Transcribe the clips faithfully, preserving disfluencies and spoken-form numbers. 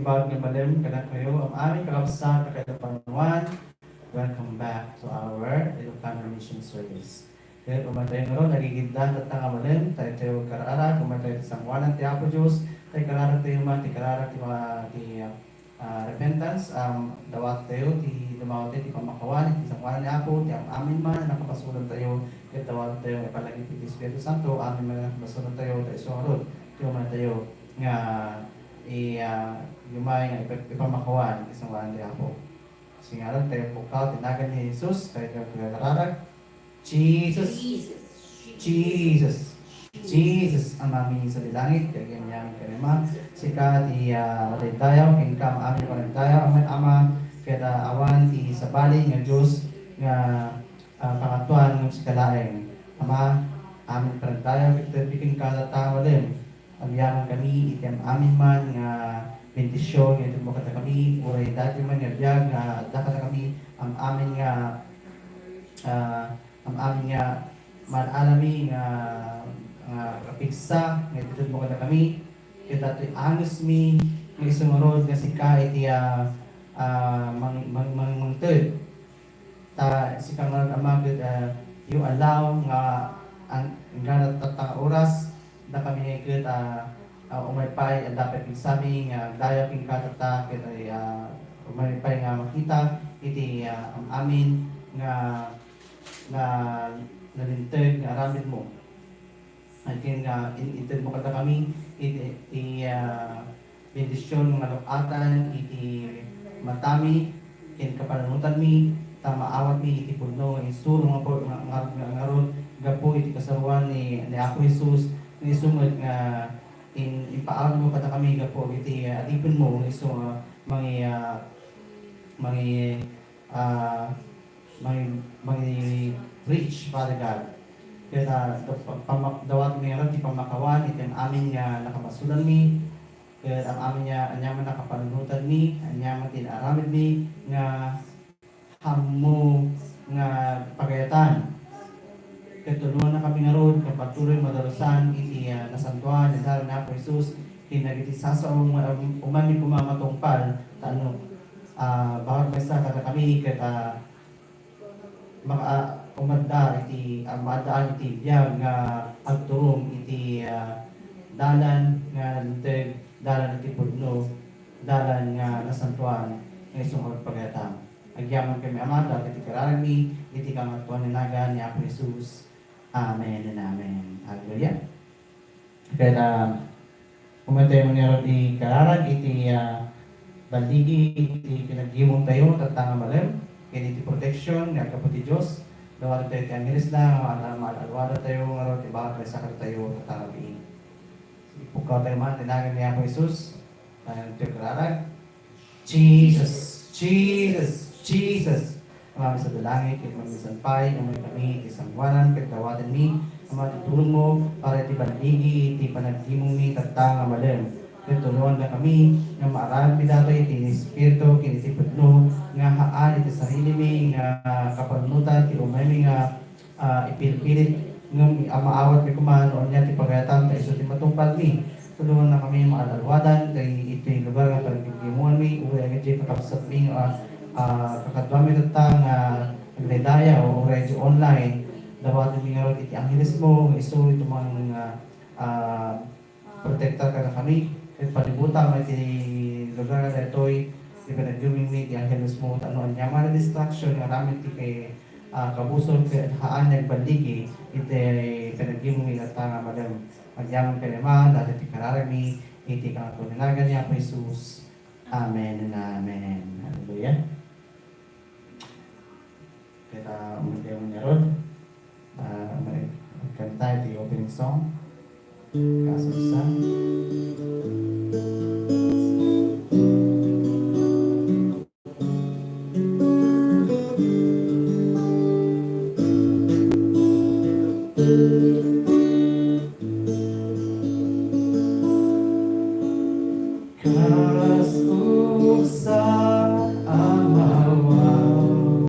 Bag nga malem kadakayo, am-amin kakabsat, kakaidapanuan. Welcome back to our Ilocano Mission Service. Ket umay tayo ngarud, agigiddan tatta nga malem, tayo tayo kararag, umay tayo ti sangoanan ti Apo Dios, tayo kararag tayo man, ti kararag ti mga, ti, ah, repentance, um, dawat tayo, ti dumawa tayo, ti pamakawan, ti sangoanan ni Apo, ti am-amin man, nakapasulod tayo, ket dawat tayo, nga ipalagip ti Espiritu Santo, amin man, nakapasulod tayo, tayo isu ngarud, ti umay tayo, nga, i-, ah, umay nga ipa-, ipamakawan, ti sangoanan ti Apo. Singaran tayo pukkaw, ti nagan ni Jesus, tayo tayo kararag, Jesus. Jesus. Jesus. Jesus, Amami sadi langit, ket agyamankami, Ama, sika ti, ah, daydayaw, ken am-amin a panagdayaw, Ama, Ama, ket, ah, awan ti sabali nga Dios nga, ah, pangaduan ngem sika laeng. Ama, amin panagdayaw, ket itedmi kenka tatta nga malem. Agyamankami iti am-amin man nga bendision nga itedmo kadakami, uray daytoy man nga biag nga adda kadakami, am-amin nga, ah, am-amin nga mal-alami nga, nga kapigsa nga itedmo kadakami, ket daytoy angusmi nga isu ngarud nga sika iti, ah, ah, mang-, mang-, mang-, mangted. Ta sika ngarud, Ama, ket, ah, you allow nga ang, inggana tatta nga oras, dakami ket, ah, ah, umay pay, adda pay pigsami nga agdayaw kenka tatta, ket, ah, umay pay nga makita iti, ah, am-amin nga, nga nalinteg nga aramidmo. Ken nga in-, intedmo kadakami iti, iti, ah, bendision nga luk-atan iti matami ken kapanunotanmi, ta maawatmi iti pudno nga insuro nga pu-, nga, nga, nga ngarud gapu iti kasaroan ni, ni Apo Jesus, nga isu met nga in-, impaawatmo kadakami gapu iti, ah, adipenmo nga isu nga mangi-, ah, mangi-, ah, mangi-, mangi-preach, Father God. Ket, ah, da-, pa-, pama-, dawatmi ngarud ti pamakawan iti am-amin nga nakabasulanmi, ket am-amin nga aniaman a kapanunotanmi, aniaman ti naaramidmi nga ammo nga pagayatan. Ket tulongannakami ngarud nga patuloy madalusan iti, ah, nasantoan nga dalan ni Apo Jesus, ken dagiti sasao nga, um, umanmi koma matungpal, ta no, ah, bahor maysa kadakami ket, ah, maka-, umadda iti, ah, maaddaan iti biag nga agturong iti, ah, dalan nga nalinteg, dalan iti pudno, dalan nga nasantoan, nga isu nga pagayatan. Agyamankami, Ama, dagiti kararagmi, iti kangatoan nga nagan ni Apo Jesus. Amen and amen. Hallelujah. Ket, ah, umay tayo man ngarud ikararag iti, ah, balligi iti panaggimong tayo, tatta nga malem, ken iti protection nga aggapu ti Dios. Dawat tayo ti angeles na, nga maal-, maal-alwada tayo, ngarud, ibaga tayo sakit tayo, tatta nga biin. Ipukkaw tayo man, ti nagan ni Apo Jesus, tayo ti kararag. Jesus, Jesus, Jesus. Amami sadi langit, ket maminsan pay, umay kami iti sangoanan, ket dawatenmi, Ama, ti tulongmo, para iti balligi, iti panaggimongmi, tatta nga malem. Ket tulongannakami, nga maaramidmi datoy iti Espiritu, ken iti pudno, nga haan iti sarilimi, nga kapanunotan, ti umaymi nga ah, ipilpilit, ngem amaawatmi koma no ania ti pagayatan ta isu ti matungpalmi. Tulongannakami nga maal-alwadan daytoy lugar nga panaggigimonmi, uray idiay kakabsatmi nga, ah, kakaduami tatta nga agdaydayaw, uray idiay online. Dawatenmi ngarud iti angelesmo nga isu iti mang-, ah, ah, protektar kadakami, ket palibutam iti lugar nga daytoy, ti panaggimongmi ti angelesmo, ta no aniaman a distraction nga aramid ti kay, ah, kabusor, ket haan nga agballigi iti panaggimongmi tatta nga malem. Agyamankami, Ama, daytoy ti kararagmi, iti kangatoan nga nagan ni Apo Jesus. Amen and amen. Hallelujah. Ket, ah, umay tayo ngarud. Ah, may kanta iti opening song. Kaso sa Kas uksa a mawaw,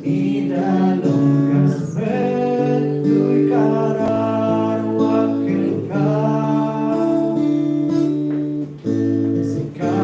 idalum kas bettoy kararua kenka. Sika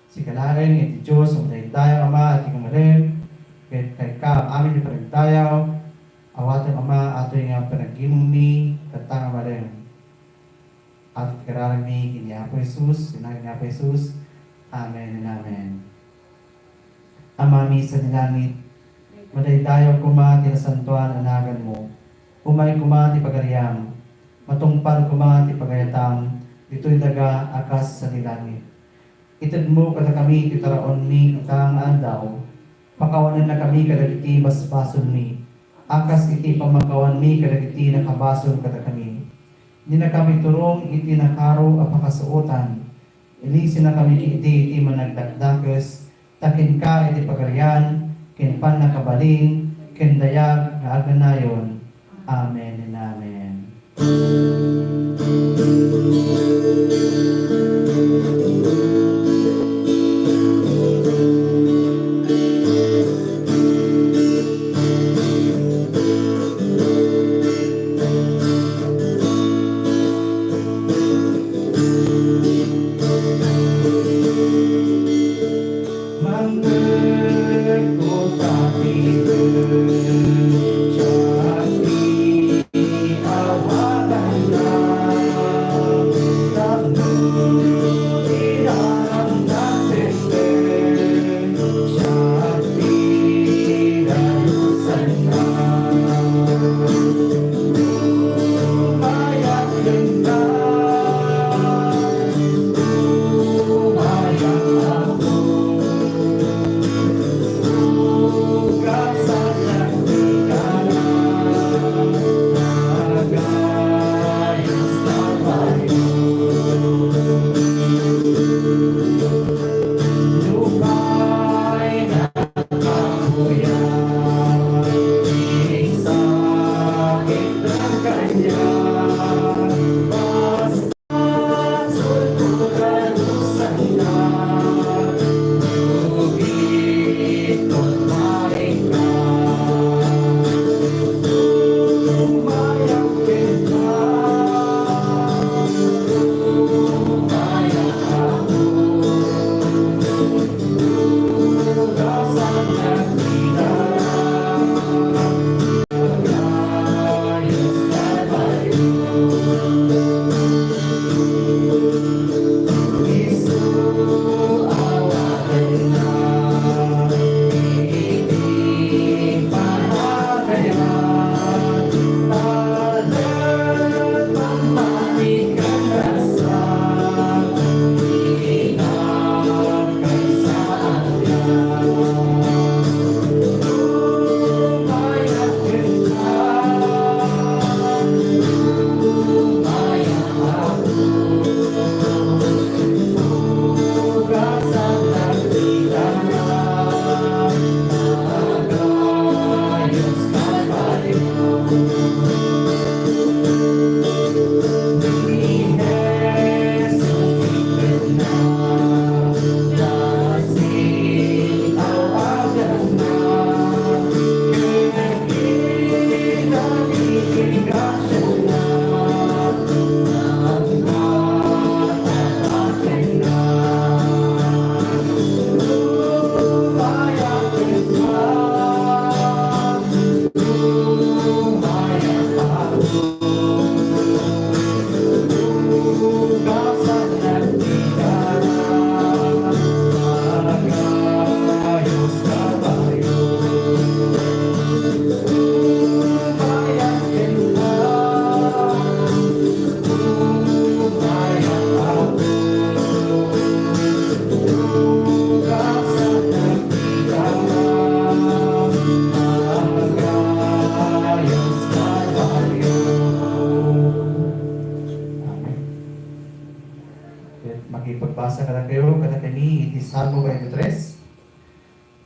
Sika laeng iti Dios a madaydayaw, Ama, iti kumalem, ket kayka amin nga panagdayaw, awatem, Ama, atoy nga panagimongmi, tatta nga malem. Ato ti kararagmi ken ni Apo Jesus, ken ni Apo Jesus. Amen and amen. Amami sa langit, madaydayaw koma ti nasantoan a naganmo. Umay koma ti pagariam, matungpal koma ti pagayatam, ditoy daga a kas sa langit. Itedmo kadakami ti taraonmi ita nga aldaw. Pakawanennakami kadagiti basbasolmi, a kas iti pammakawanmi kadagiti nakabasol kadakami. Dinakami iturong iti nakaro a pakasuotan. Ilisennakami ketdi iti managdakdakes, ta kenka iti pagarian, ken pannakabalin, ken dayag nga agnanayon. Amen and amen. Amen. Makipagbasa kadakayo, kadakami iti Salmo twenty-three.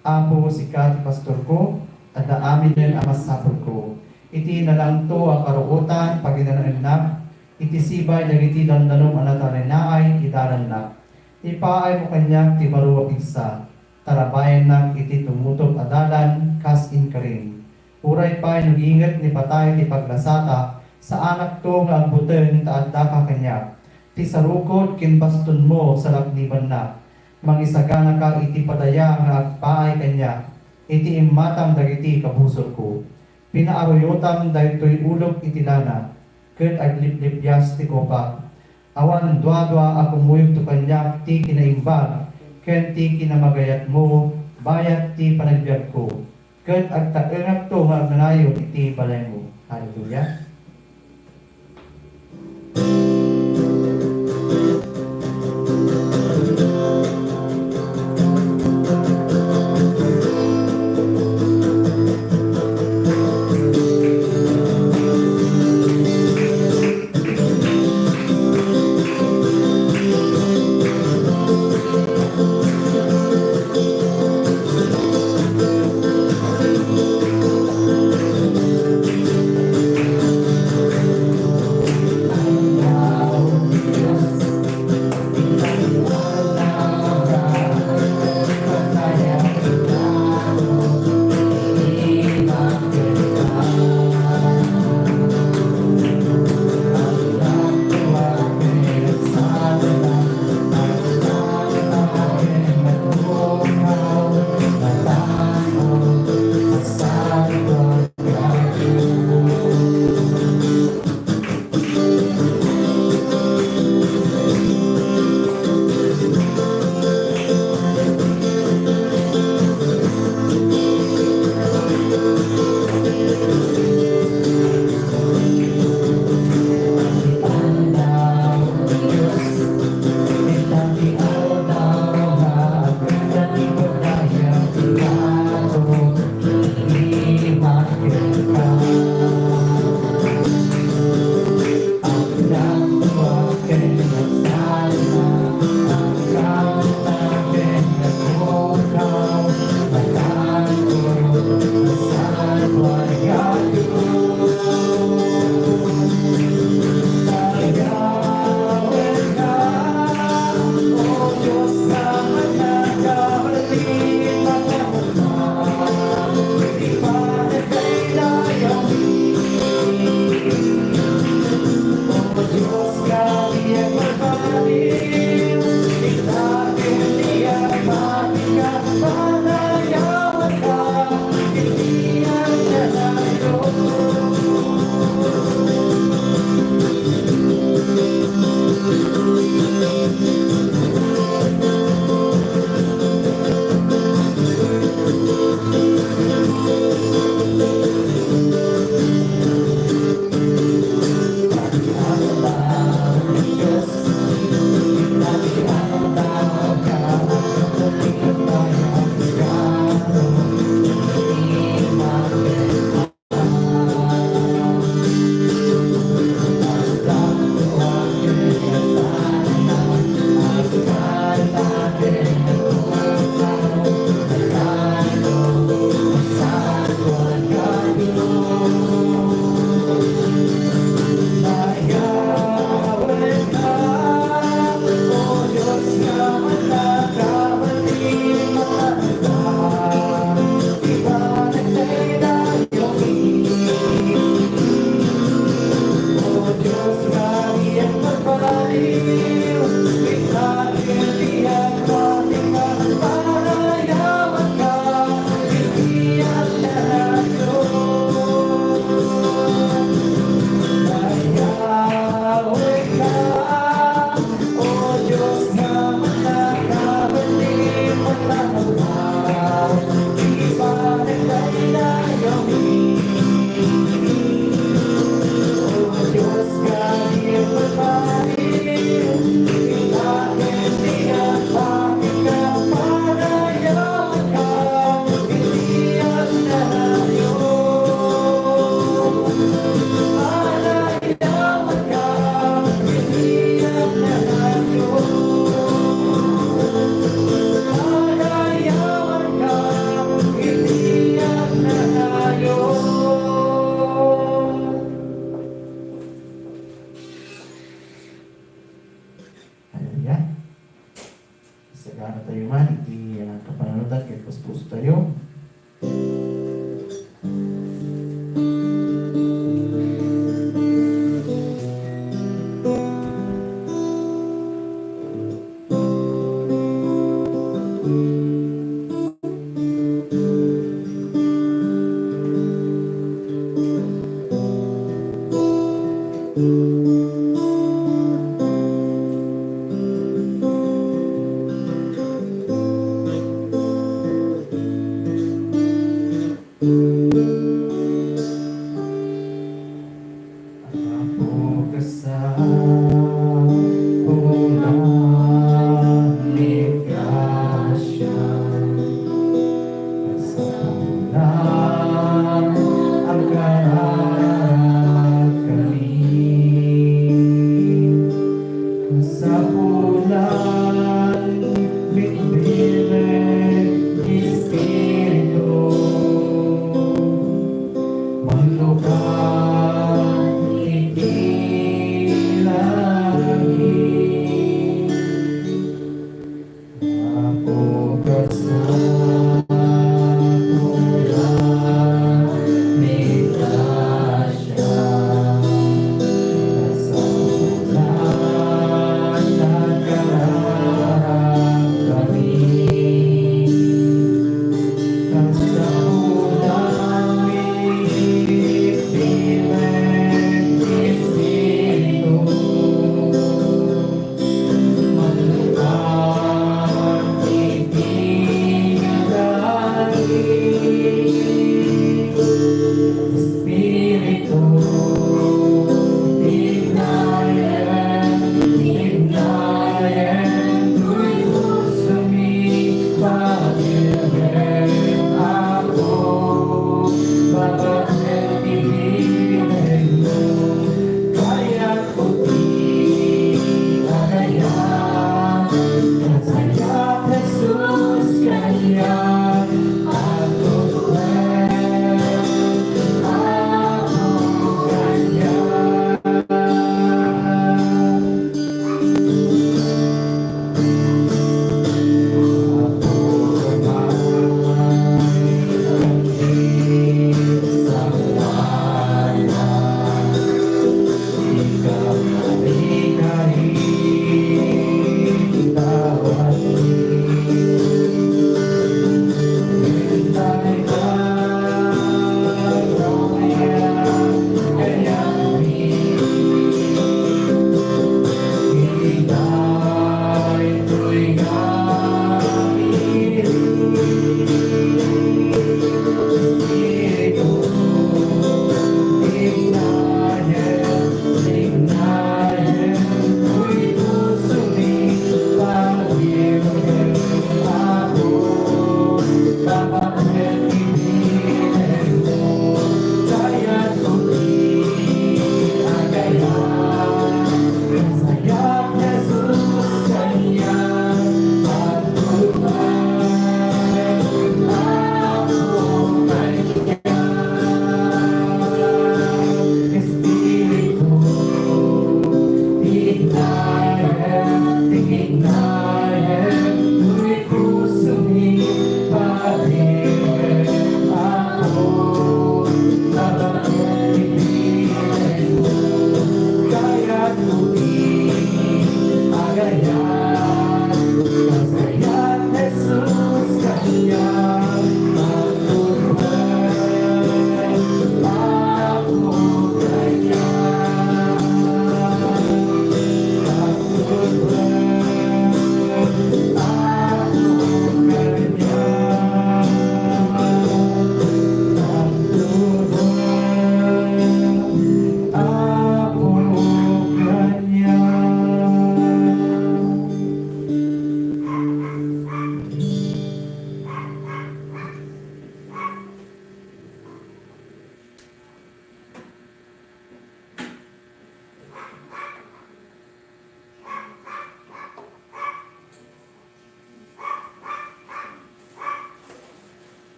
Apo, sika ti pastorko, adda aminen a masapulko. Iti nalangto a karuotan, paginanaennak, iti sibay dagiti dandanom a natarinaay ti dalannak. Ipaaymo kaniak ti baro a pigsa, tarabayannak iti tumutop a dalan, kas inkarim. Uray pay no ginget ni patay ti paglasatak, saanakto nga agbuteng ta addaka kaniak. Ti sarukod ken bastonmo, salaknibannak. Mangisaganaka iti padaya nga agpaay kaniak iti immatang dagiti kabusorko. Pinaaruyotam daytoy ulok iti lana, ket agliplipias ti kopa. Awan duadua a kumuyogto kaniak ti kinaimbag ken ti kinamagayatmo bayat ti panagbiagko. Ket agtaengakto nga agnanayon iti balaymo. Hallelujah. Hallelujah. Sagana tayo man iti, ah, kapananutan ket puspuso tayo.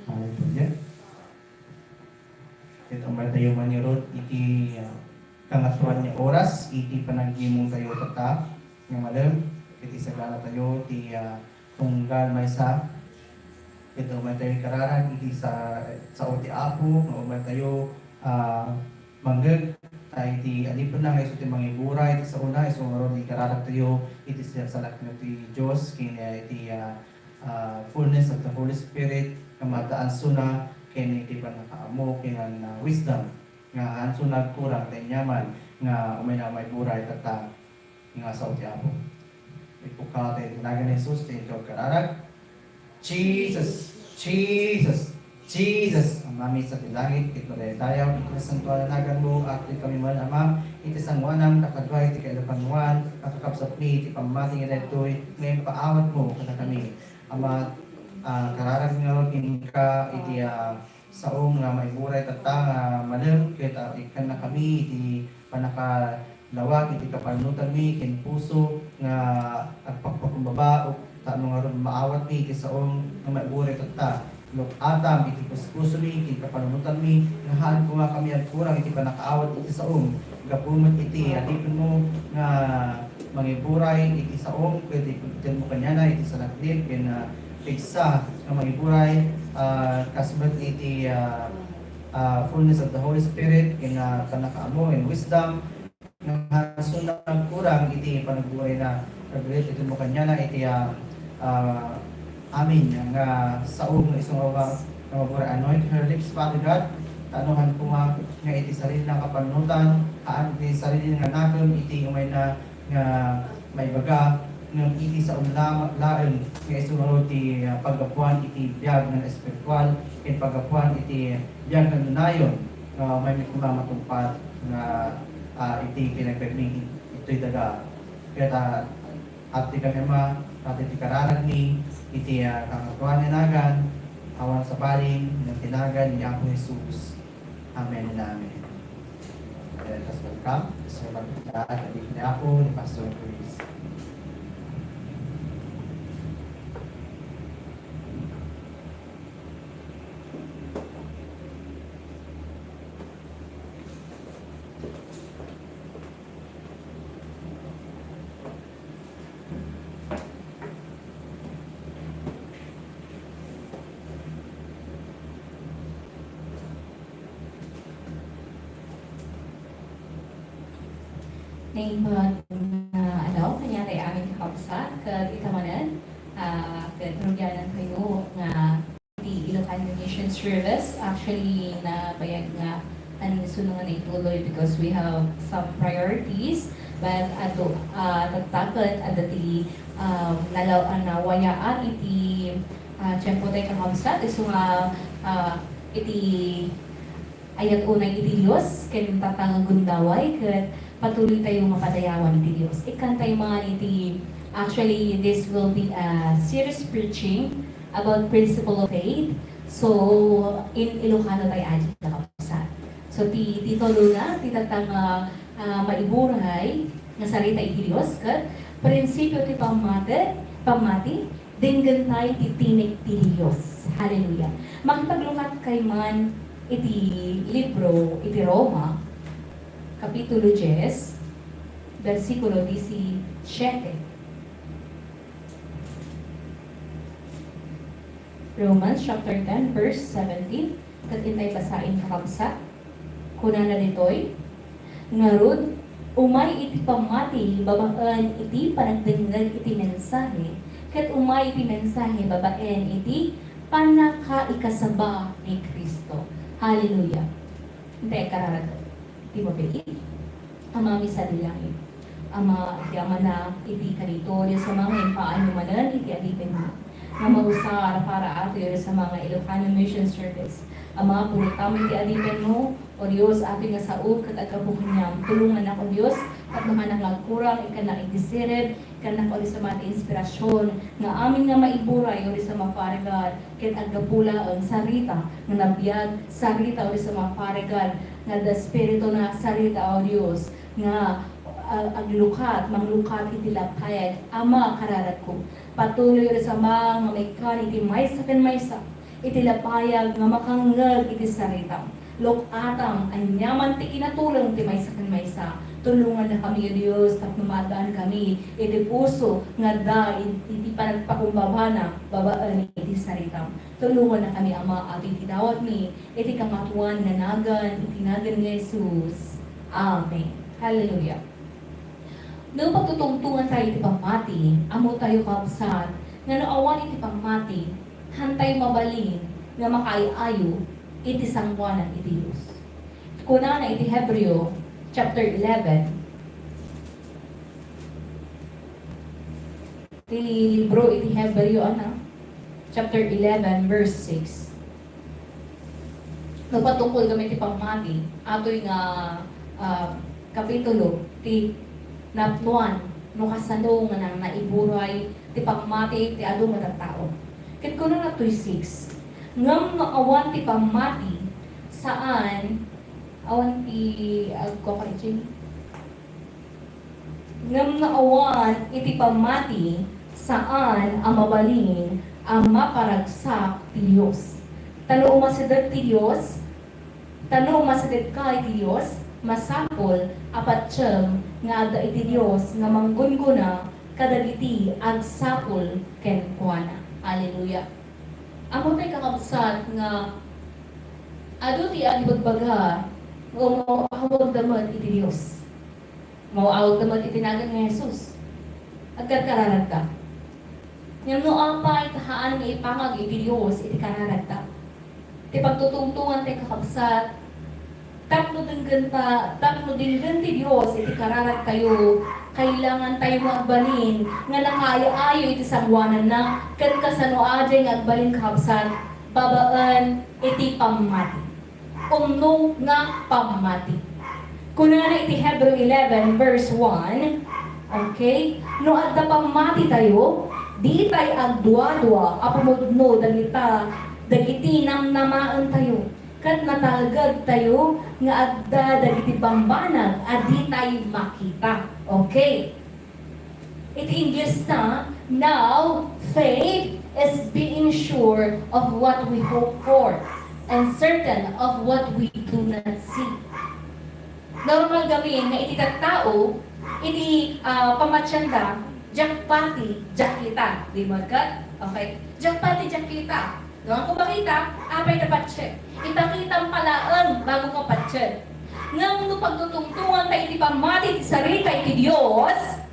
Hallelujah. Ket umay tayo manirod iti, ah, kangatoan nga oras iti panagimong tayo tatta nga malem iti sagana tayo ti, ah, tunggal maysa. Ket umay tayo ikararag iti sa, sao ti Apo nga umay tayo, ah, mangngeg ta iti adipenna nga isu ti mangiburay iti saona, isu ngarud ikararag tayo iti salaknib ti Dios ken, ah, iti, ah, ah, fullness of the Holy Spirit nga maadda ansona ken iti pannakaammo ken, ah, wisdom nga ansona agkurang ta aniaman nga umayna maiburay tatta nga sao ti Apo. Ipukkaw tayo iti nagan ni Jesus, ti inkaw kararag. Jesus, Jesus, Jesus, Amami sa ti langit, iti madaydayaw, iti nasantoan a naganmo, agtedkami man, Ama, iti sangoanam, ta kadua iti kaidapanmoan, makakabsatmi iti pammati nga daytoy, nga impaawatmo kadakami. Ama, ah, kararag nga kenka iti, ah, sao nga maiburay tatta nga malem, ket, ah, ikkannakami iti pannaka- lawag iti kapanunotanmi ken puso nga agpakpakumbaba, tapno ngarud maawatmi iti sao nga maiburay tatta. luk-atam iti puspusomi ken kapanunotanmi, nga haan koma kami agkurang iti pannakaawat iti saom, gapu met iti adipenmo nga mangiburay iti saom, ket ipigtenmo kaniana iti salaknib ken, ah, pigsa nga mangiburay, ah, kas met iti, ah, ah, fullness of the Holy Spirit, ken, ah, pannakaammo, ken wisdom, nga haanson nagkurang iti panagburayna. Pagbiit iti mo kaniana iti, ah, ah, amin nga sao nga isu nga, nga maburay. Anoint her lips, Father God, ta haan koma nga iti sarili nga kapanunotan, haan iti sarili nga nakem iti umayna nga maibaga, ngem iti saom la-, laeng nga isu ngarud ti, ah, paggapuan iti biag nga espiritual, ken paggapuan iti biag nga nayon, nga may matungpal nga, ah, iti pinagpagming itoy daga. Ket, ah, ati kami, Ama, iti kararagmi, iti, ah, kangatoan nga nagan, awan sabali, nga ti nagan ni Apo Jesus. Amen and amen. Let us welcome the servant of God, the Apo, ni Pastor Chris. Naimbag nga aldaw kaniatayo ti amin a kakabsat, ket ita manen, ah, ket rugianantayo nga ti Ilocano Mission Service. Actually, nabayag nga anisunong nga naituloy because we have some priorities. But adu, ah, tatta ket adda ti, um, nalaw-, ah, nawayaan iti, ah, tiempo tayo kakabsat. Isu nga, ah, iti ayat unay iti Dios, ken tatta nga gundaway, ket patuloy tayo nga padayawan iti Dios. Ikkantayo man iti, actually, this will be a series preaching about principle of faith. So, in Ilocano tayo adi, kakabsat. So, ti, ti tolona, ti tatta nga, ah, maiburay nga sarita iti Dios, ket prinsipio ti pammati, pammati, denggentayo ti timek ti Dios. Hallelujah. Makipaglukatkayo man iti libro, iti Roma, Kapitulo dies, bersikulo disisiete. Romans chapter ten, verse seventeen. Ket intay basaen, kakabsat. Kunana ditoy, ngarud, umay iti pammati babaen iti panagdengngeg iti mensahe, ket umay iti mensahe babaen iti pannakaikasaba ni Cristo. Hallelujah. Intay kararag ti mabiit. Amami sadi langit. Ama, iti amana, iti kadito, Dios Ama, nga impaanyo manen iti adipenmo. Nga mausar para ato, Dios Ama, nga Ilocano Mission Service. Ama, purotami iti adipenmo, O Dios, ato nga sao ket aggapu kaniam. Tulongannak, O Dios, tapno haannak nga agkurang, ikkannak iti sirib, ikkannak, O Dios Ama, ti inspirasyon, nga amin nga maiburay, O Dios Ama, Father God, ket aggapu laeng sarita nga nabiag, sarita, O Dios Ama, Father God, nga adda Espiritu na sarita, O Dios, nga, ah, aglukat, manglukat iti lapayag, Ama, kararagko. Patuloy, O Dios Ama, nga maikkan iti maysa ken maysa iti lapayag nga makangngeg iti saritam. Luk-atam, aniaman ti kinatulong ti maysa ken maysa. Tulongannakami, O Dios, tapno maaddankami iti puso nga adda iti panagpakumbabana babaen iti saritam. Tulongannakami, Ama, ato iti dawatmi, iti kangatoan nga nagan, iti nagan ni Jesus. Amen. Hallelujah. No patutungtongantayo iti pammati, ammotayo, kabsat, nga no awan iti pammati, haantayo mabalin nga makaay-ayo iti sangoanan iti Dios. Kunana iti Hebreo chapter eleven, ti libro iti Hebreo, ana, chapter eleven, verse six. No patungpol kami ti pammati, atoy nga, ah, kapitulo ti napnoan no kasano nga nang naiburay ti pammati ti adu nga tattao. Ket kunana toy six, ngem no awan ti pammati, saan, awan ti, agko ka, Regine? Ngem no awan iti pammati, saan a mabalin a maparagsak ti Dios. Ta no umasideg ti Dios, ta no umasidegka iti Dios, masapul a patiem nga adda iti Dios nga manggungguna kadagiti agsapul kenkuana. Hallelujah. Ammo tay kakabsat nga adu ti agibagbaga nga umaw-awag da met iti Dios. Maw-awag da met iti nagan nga Jesus. Agkarkararagda. Ngem no apay ta haan nga ipangag iti Dios iti kararagda? Ti pagtutungtongan tay kakabsat, tapno denggen ta, tapno denggen ti Dios iti kararagtayo, kailangan tayo nga agbalin nga nakaayo-ayo iti sangoananna, ken kasano adiay nga agbalin kakabsat, babaen iti pammati. Umno nga pammati. Kunana iti Hebreo eleven verse one, okay, no adda pammatitayo, ditay agduadua a pumudno dagita, dagiti namnamaentayo, ket natalgedtayo nga adda dagiti bambanag a ditay makita. Okay. Iti Ingles na, now faith is being sure of what we hope for and certain of what we do not see. Normal gawin nga iti tattao, iti, ah, pamatianda, diak pati, diak kita. Di ba, kat? Okay. Diak pati, diak kita. No, ako makita, apay ta patien. Ipakitam palaeng bago ka patien. Ngem no pagtutungtongan ta iti pammati ti sarita iti Dios,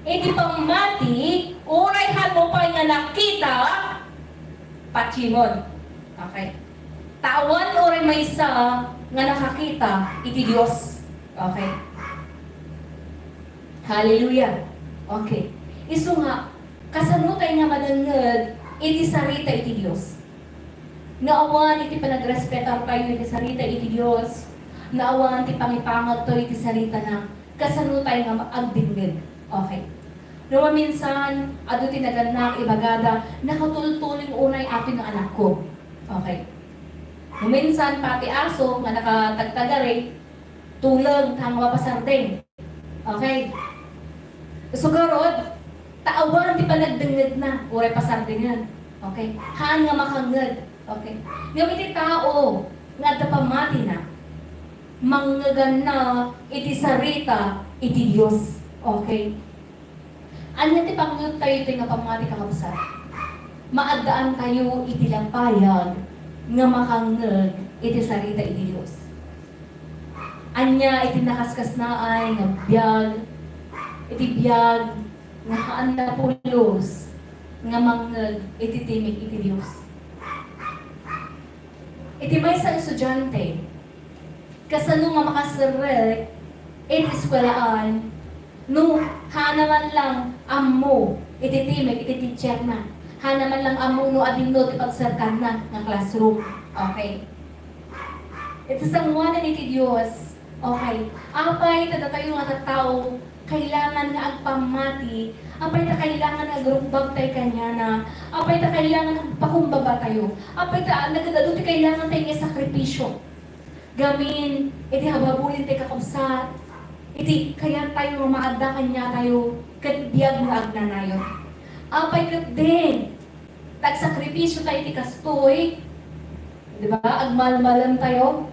iti pammati, uray haan mo pay nga nakita, patiemon. Okay. Ta awan uray maysa nga nakakita iti Dios. Okay. Hallelujah. Okay. Isu nga, kasano tay nga madengngeg iti sarita iti Dios? No awan iti panagrespetartayo iti sarita iti Dios, no awan ti pangipangagtayo iti saritana, kasano tay nga ma-, agdengngeg? Okay. No maminsan, adu ti nagannak, ibagada, "Nakatultuling unay ato nga anakko." Okay. No minsan, pati aso nga nakatagtagari, tuleng ta nga mapasardeng. Okay. Isu garud, ta awan ti panagdengngegna, uray pasardingen. Okay. Haan nga makangngeg. Okay. Ngem iti tao nga adda pammatina, mangngegna iti sarita iti Dios. Okay. Ania ti pangngegtayo iti nga pammati, kakabsat? Maaddaantayo iti lapayag nga makangngeg iti sarita iti Dios. Ania iti nakaskasnaay nga biag, iti biag nga haan napulos nga mangngeg iti timig iti Dios? Iti maysa nga estudiante, kasano nga makaserrek iti eskuelaan no haanna man lang ammo iti timig iti teacherna? Haanna man lang ammo no adinno ti pagserkanna nga classroom? Okay. Iti sangoanan iti Dios, okay, apay ta datayo nga tattao, kailangan nga agpammati, apay ta kailangan nga agrukbabtay kaniana, apay ta kailangan nga agpakumbabatayo, apay ta nagad-adu ti kailangantay nga sakripisio. Gamin iti habhabulin ti kakabsat, iti kayattayo nga maadda kaniatayo ket biag nga agnanayon. Apay ketdin, tagsakripisio tayo iti kastoy, di ba? Agmalmalem tayo.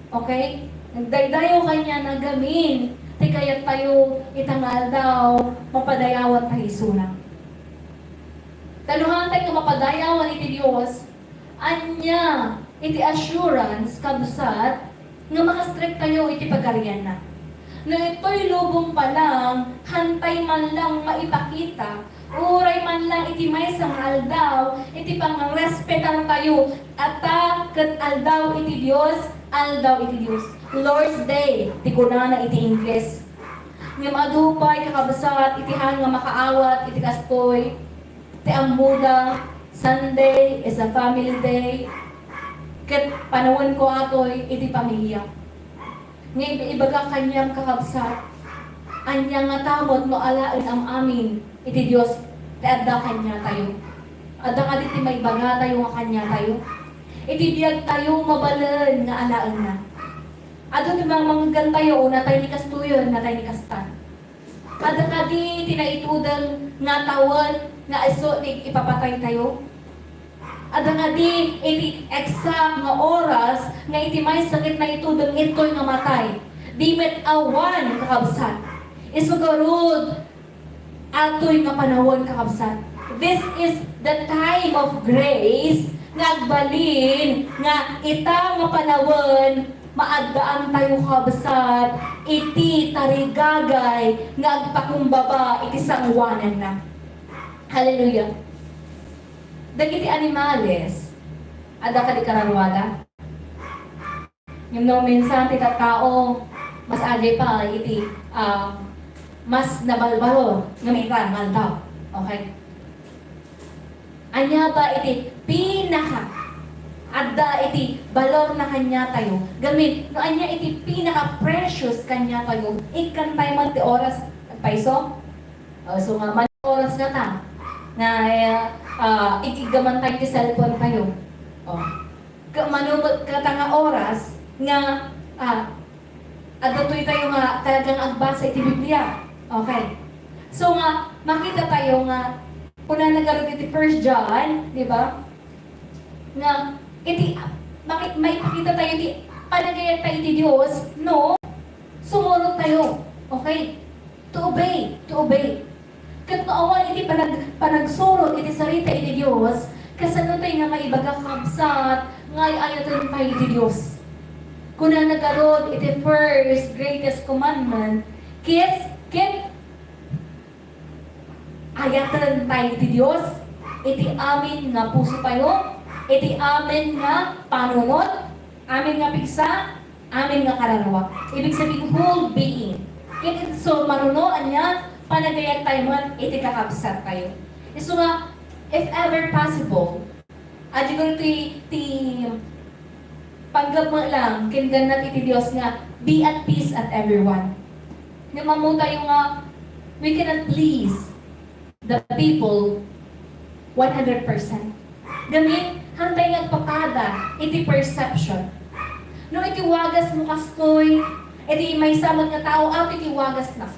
Okay? Nagdaydayaw kaniana gamin ti kayattayo ita nga aldaw, mapadayawan tayo isuna. Ta no haantay nga mapadayawan iti Dios, ania iti assurance, kabsat, nga makastrek tayo iti pagarianna? No itoy lubong pa lang, haantay man lang maipakita, uray man lang iti maysa nga aldaw, iti pangrespetar tayo, ata ket aldaw iti Dios, aldaw iti Dios. Lord's Day, ti kunana iti Ingles. Ngem adu pay, kakabsat, iti haan nga makaawat iti kastoy. Ti ammoda, Sunday is a family day, ket panawenko atoy iti pamilya. Nga ib-, ibaga kaniam, kakabsat, ania ngata met no alaen am-amin iti Dios ti adda kaniatayo? Adda kadi ti maibagatayo nga kaniatayo? Iti biagtayo, mabalin nga alaenna. Adu ti mamangeggantayo, natay ni kastoyen, natay ni kastan. Adda kadi ti naitudeng nga tawen nga isu ti ipapataytayo? Adda kadi iti exact nga oras nga iti maysa ket naitudong ittoy nga matay. Di met awan, kakabsat. Isu garud, atoy nga panawen, kakabsat. This is the time of grace nga agbalin nga ita nga panawen maaddaantayo, kakabsat, iti tarigagay nga agpakumbaba iti sangoananna. Hallelujah. Dagiti animales, adda kadi kararuada? Ngem no minsan ti tattao, mas adiay pa iti, ah, mas nabalbaro nga maipaay nga aldaw. Okay? Ania ba iti pinaka adda iti balor na kaniatayo? Gamin, no ania iti pinaka precious kaniatayo, ikkantayo met ti oras, agpayso? O, so nga, man oras ngata nga, eh, ah, ig-iggamantayo ti cellphone tayo. O. Ka-, mano, kata nga oras nga, ah, adda toy tayo nga talagang agbasa iti Biblia. Okay. So nga, makita tayo nga, kunana garud iti First John, di ba? Nga, iti, maki-, maipakita tayo iti panagayat tayo iti Dios, no? Sumurot tayo. Okay? To obey, to obey. Ket no awan iti panag-, panagsurot iti sarita iti Dios, kasano tayo nga maibaga, kabsat, nga ay-ayaten tayo iti Dios? Kunana garud iti first greatest commandment, kiss, ket ayaten tayo iti Dios iti amin nga puso tayo, iti amin nga panunot, amin nga pigsa, amin nga kararua. Ibig sabihin, whole being. Ket isu maruno, ania, panagayat tayo met iti kakabsat tayo. Isu nga, if ever possible, adi ko ti, ti panggep met lang, ken gannat iti Dios nga, be at peace at everyone. Nga mammo tayo nga, we cannot please the people one hundred percent. Gamin, hantay nga agpapada iti perception. No iti wagas mo kastoy, iti maysa met nga tao, ato iti wagas na.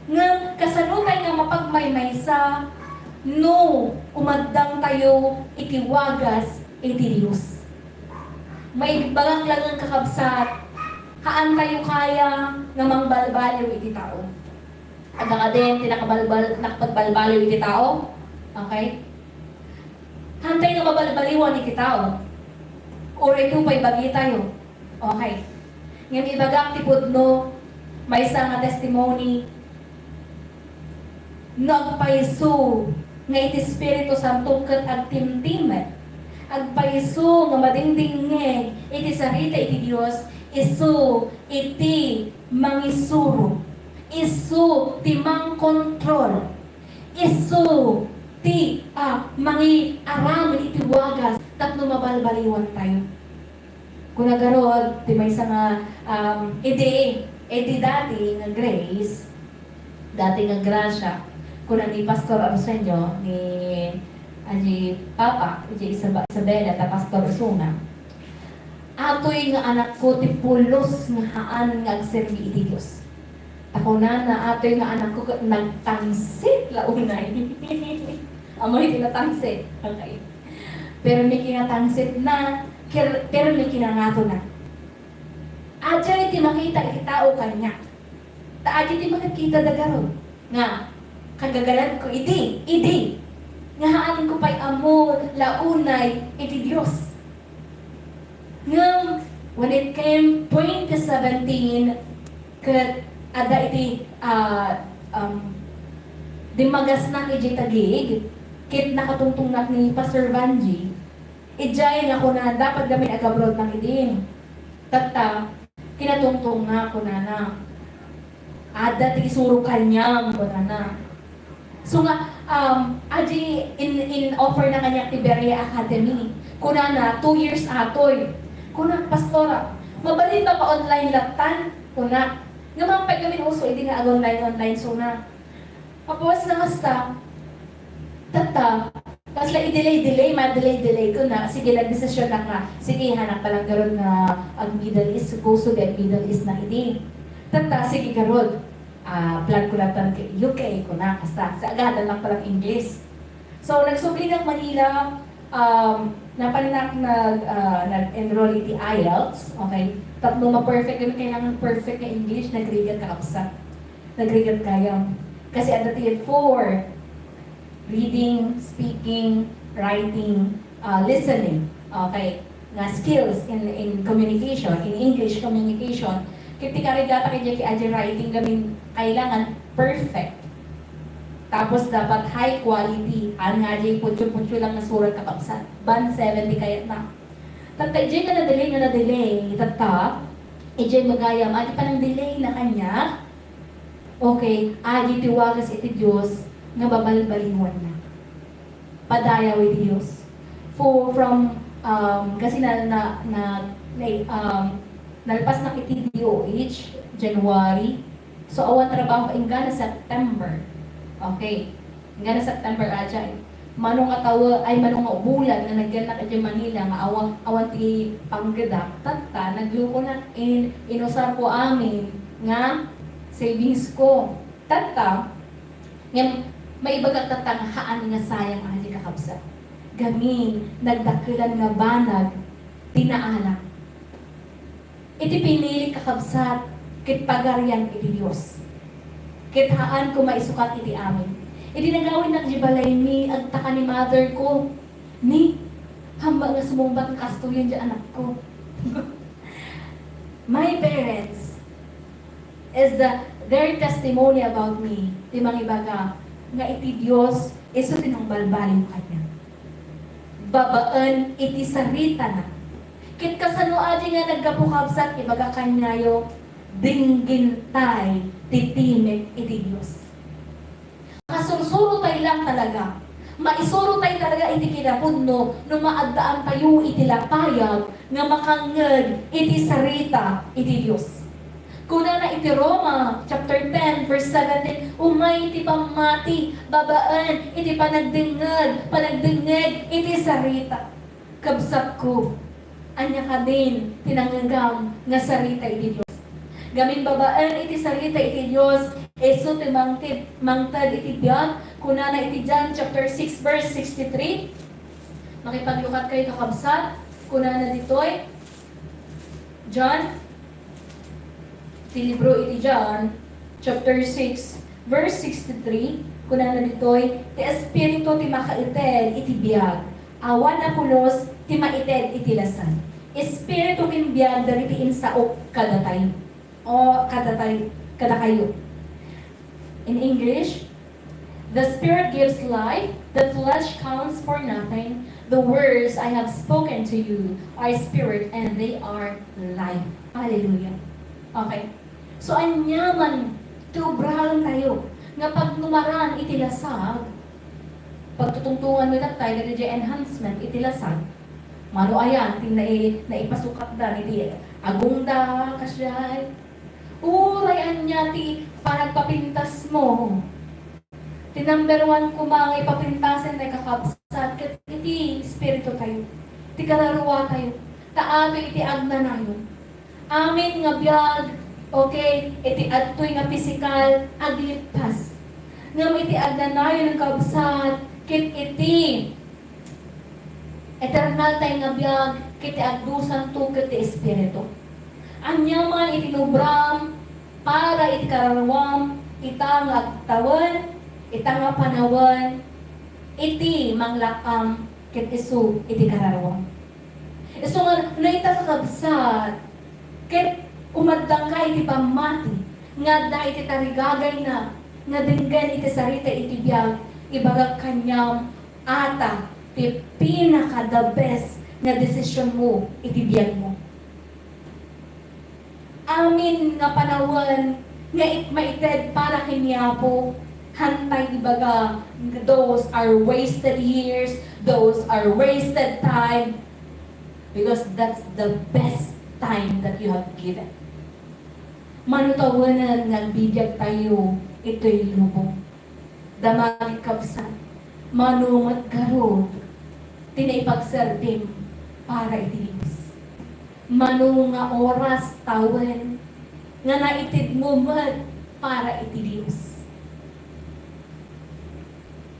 Ngem kasano tayo nga mapagmaymaysa no umaddang tayo iti wagas iti Dios? Maibagak laeng, kakabsat, haan tayo kaya nga mangbalbaliw iti tao. Adda kadin ti nakabalbal-, nakapagbalbaliw iti tao? Okay? Hantay nga mabalbaliwan iti tao. Uray to pay bagi tayo. Okay. Ngem ibagak ti pudno, maysa nga testimony, no agpayso nga iti Espiritu Santo ket agtimtimek, agpayso nga madingdingngeg iti sarita iti Dios, isu iti mangisuro, isu ti mangkontrol, isu ti, ah, mangiaramid iti wagas tapno mabalbaliwan tayo. Kuna garud, ti maysa nga, um, idi, idi dati nga grace, dati nga grasya, kuna ni Pastor Arsenio, ni, ah, ni Papa, ni Isab-, Isabela, ta Pastor Osuna. Atoy nga anakko ti pulos nga haan nga agserbi iti Dios. Ta kunana, atoy nga anakko ket nagtangsit la unay. Amoy ti natangsit. Okay. Permi kinatangsitna, ker-, permi kinangatona. Adiay ti makita iti tao kaniak. Ta adi ti makitkitada garud nga kagagaladko idi, idi nga haanko pay ammo la unay iti Dios. Ngem, when it came twenty seventeen, ket adda iti, ah, um, dimmagasnak idiay Taguig, ket nakatungtongnak ni Pastor Vangie, idiay nga kuna, dapat gamin agabroadnak idin. Tatta, kinatungtongna, kunana. Adda ti isuro kaniam, kunana. So nga, um, adi in, in-offer na kaniak ti Berea Academy. Kunana, two years atoy. Kuna, "Pastora, mabalin ba pa-online lattan?" Kuna. Nga mampay kami uso, idi nga ag-online-online, so na. Tapos, na kasta, tatta, kasla i-delay-delay, ma-delay-delay ko na. Sige, nagdesisyon na nga, sige, hanak pa lang garud nga ag-Middle East, supposed to be ag-Middle East na idi. Tatta, sige, garud. Ah, plan ko lang tan U K, ko na, kasta. Sa agadan lang palang English. So, nagsubli na Manila, Um, napannak nag, ah, nag-enroll iti IELTS, okay? Tapno ma-perfect, kailangan perfect nga English, nagrigat, kakabsat. Nagrigat gayam. Kasi adda ti four: reading, speaking, writing, ah, listening. Okay? Nga skills in, in communication, in English communication. Ket ti karigata ket diay writing, gamin kailangan perfect. Tapos dapat high quality. Haan nga diay putyo-putyo lang nga surat, kakabsat. Band seven ti kayatna. Tatta, idiay nga na-delay, nga na-delay. Tatta, idiay gayam, adi panang-delay na kaniak. Okay, adi ti wagas iti Dios nga babalbaliwanna. Padayaw iti Dios. For, from, um, kasi na, na, na, na, um, nalpasnak iti DOH, January. So, awan trabaho, inggana September. Okay. Inggana September, ajay. Mano nga tawen, ay, mano nga bulan nga nagyannak idiay Manila nga awan, awan ti panggedak, tatta, naglukonak, in-, inusarko amin nga savings ko. Tatta, ngem maibagak tatta nga haan nga sayang, adi, kakabsat. Gamin, nagdakkelan nga banag ti naalak. Iti pinili, kakabsat, ket pagarian iti Dios. Ket haan ko maisukat iti amin. Idi nagawidnak idiay balaymi, agtaka ni mother ko, "Ni, hambal nga sumungbat nga kastoyen diay anakko." My parents is the, their testimony about me, ti mangibaga nga iti Dios, isu ti nangbalbaliw kaniak. Babaen iti saritana. Ket kasano adi nga naggapu, kabsat, ibaga kaniayo, dinggintay ti timek iti Dios. Kasursurotay lang talaga. Maisurotay talaga iti kinapudno no maaddaantayo iti lapayag nga makangngeg iti sarita iti Dios. Kunana iti Roma chapter ten, verse seventeen, "Umay ti pammati babaen iti panagdengngeg, panagdengngeg iti sarita." Kabsatko, ania kadin ti nangngegam nga sarita iti Dios? Gamin babaen iti sarita iti Dios, isu ti mangted, mangted iti biag, kunana iti John chapter six, verse sixty-three. Makipaglukat kayo, kakabsat. Kunana ditoy, John, ti libro iti John, chapter six, verse sixty-three, kunana ditoy, "Ti Espiritu ti makaited iti biag, awan a pulos ti maited iti lasag. Espiritu ken biag dagiti insaok kadatayo." O, kadatay-, kadakayo. In English, "The Spirit gives life, the flesh counts for nothing. The words I have spoken to you are spirit and they are life." Hallelujah. Okay. So, aniaman ti ubraentayo nga pagnumaran iti lasag, pagtutungtongan met tayo dagiti enhancement iti lasag. Mano ayan ti nai-, naipasukatdan iti agongda, kasdiay. Uray ania ti panagpapintasmo. Ti number one koma nga ipapintasen, kakabsat, ket iti espirituyo, ti kararuatayo, ta atoy iti agnanayon. Amin nga biag, okay, iti adtoy nga pisikal, aglippas. Ngem iti agnanayon, kakabsat, ket iti eternal tayo nga biag, ket ti agdusanto ket ti Espiritu. Aniaman iti inubram para iti kararuam, ita nga agtawen, ita nga panawen, iti manglak-am ket isu iti kararuam. Isu nga, no ita, kakabsat, ket umaddaka iti pammati nga adda iti tarigagayna nga denggen iti sarita iti biag, ibagak kaniam, ata ti pinaka the best nga desisionmo iti biagmo. Amin nga panawen nga it-, maited para ken ni Apo, hantay ibaga, "Those are wasted years, those are wasted time," because that's the best time that you have given. Mano tawenen nga agbibiag tayo itoy lubong. Damagek, kabsat, mano met garud ti naipagserbim para iti Dios? Mano nga oras tawen nga naitedmo met para iti Dios?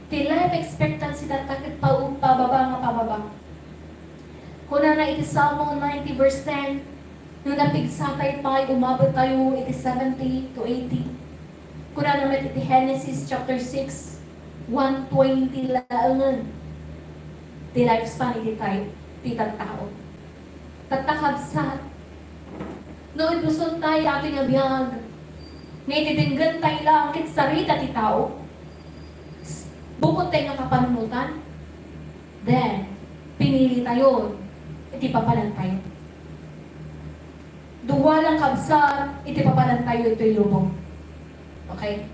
Ti life expectancy tatta ket pa-, pababa nga pababa. Kunana iti Salmo ninety verse ten, no napigsatayo pay, umabot tayo iti seventy to eighty. Kunana met iti Genesis chapter six, one twenty laengen ti lifespan iti tay-, ti tattao. Tatta, kabsat, no iduson tayo iti nga biag, nga iti denggen tayo lang ket sarita ti tao, s-, bukod tayo nga kapanunotan, then, pinili tayo iti papanan tayo. Dua lang, kabsat, iti papanan tayo itoy lubong. Okay?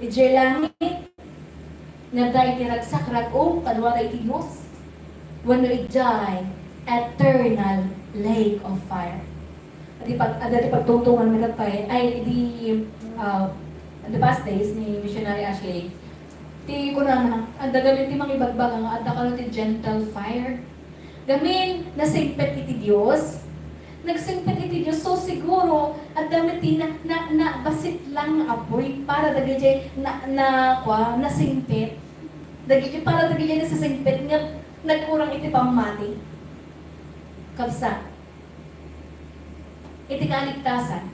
Idiay langit, nga adda iti ragsak, rag-o, kaduada iti Dios, wenno idiay eternal lake of fire. Adi pag-, adda ti pagtungtungan nga tattay, ay, idi, ah, the past days ni Missionary Ashley, ti kunana, adda gamin ti mangibagbaga nga adda kano ti gentle fire. Gamin, nasingpet iti Dios. Nagsingpet iti Dios, so siguro, adda met ti na, na, na, basit lang nga apoy para dagiti na, na, kua, nasingpet. Dagiti para dagiti nasasingpet nga nagkurang iti pammati. Kabsat, iti kaligtasan,